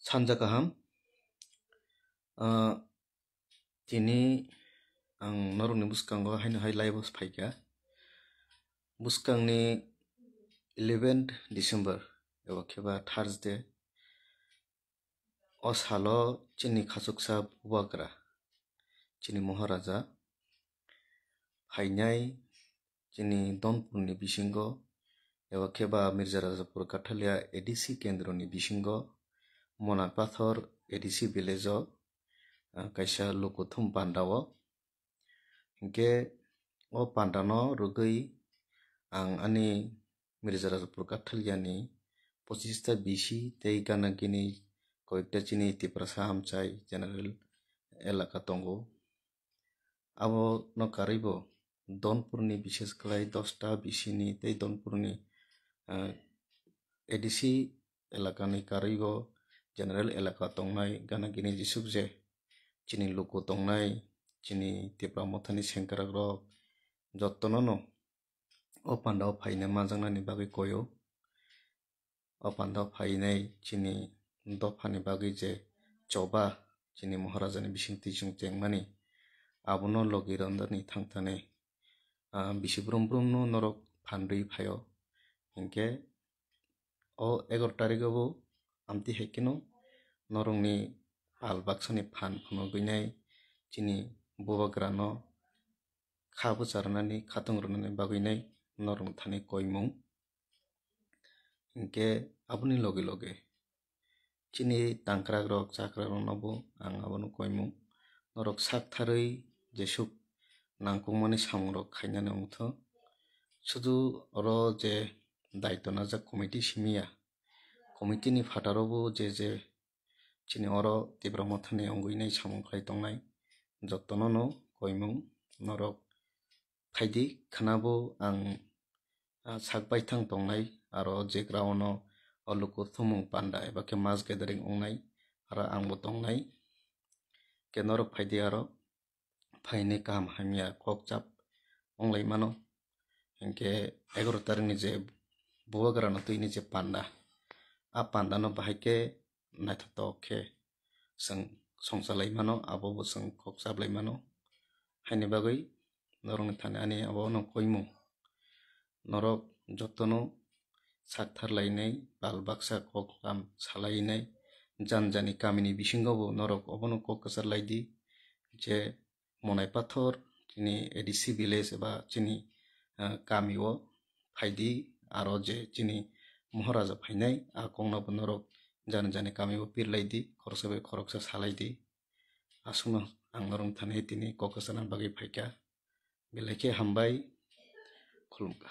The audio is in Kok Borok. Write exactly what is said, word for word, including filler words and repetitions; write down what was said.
Sanja kaham. Ah, tini ang norokni bwskango haino hai live-o phaikha. Bwskangni eleventh December, eba khe ba Thursday. O salo chini khachuksa bubagra, chini Moharaja phainai chini Donpurni bisingo, eba khe ba Mirza Rajapur Kathalia A D C kendroni bisingo, Monai Pathor A D C village-o, ah, kaisa lukuthum panda-o. Hinkhe o panda-no rwgwi ang ani Mirza Rajapur Kathaliani pochista bisi tei gana gini koyekta chini Tiprasa Hamchai general elaka tongo. Abono karwibo Donpurni, bishes khlai dosta bisini tei Donpurni, ah, A D C elakani karwibo general elaka tongnai gana gini jesuk je chini luku tongnai, chini Tipra Mothani sengkrakrok jottono no o panda-o phaina manjaknani bagwi koyo. O panda-o phainai chini dophani bagwi je choba chini Maharajani bisingtwi chwng chengmani, abono logi rwndani thangthani, ah, bisi brum brumno norok phan rwi phaio. Hinkhe o egaroh tarikgo bo amtwi hai kheno norokni pal baksani phan phunugwinai chini bubagrano kha bwcharnani, khatung rwnani bagwinai norokni thani koimung. Hinkhe aboni loge loge chini tangkrakrok, chakrakrokno bo ang abono koimung. Norok sak tharwi jesuk nangkukmani samungrok khainani wngthok. Sudu oro je daitw najak committee simi ya, committee ni phataro bo je je chini oro Tipra Mothani wngwinai samung khlai tongnai jottono no koimung. Norok phaidi khwnabo ang, ah, sak baithang tongnai, aro je ground-o o luku thumung panda eba khe mass gathering wngnai, aro angbo tongnai. Khe norok phaidi aro phainai kaham hamya kok chap wnglai mano. Hinkhe egaroh tarikni je bubagrano twini je panda, a pandano bahai khe naithotok khe chwng songchalai mano, abo bo chwng kok chaplai mano. Haini bagwi norokni thani ani abono koimung. Norok jotono sak tharlainai, pal baksa kok lam salainai, jan jani kamini bisingo bo norok obono kok kwchar lai di je Monai Pathor chini A D C village eba chini, ah, kami o phaidi, aro je chini Moharaja phainai, a kokno bo norok jani jani kami o pirlai di, khoroksa bai khoroksa salai di. Aswkno ang norok thani tini kok kwchana bagwi phaikha. Belai khe hambai, khulumkha.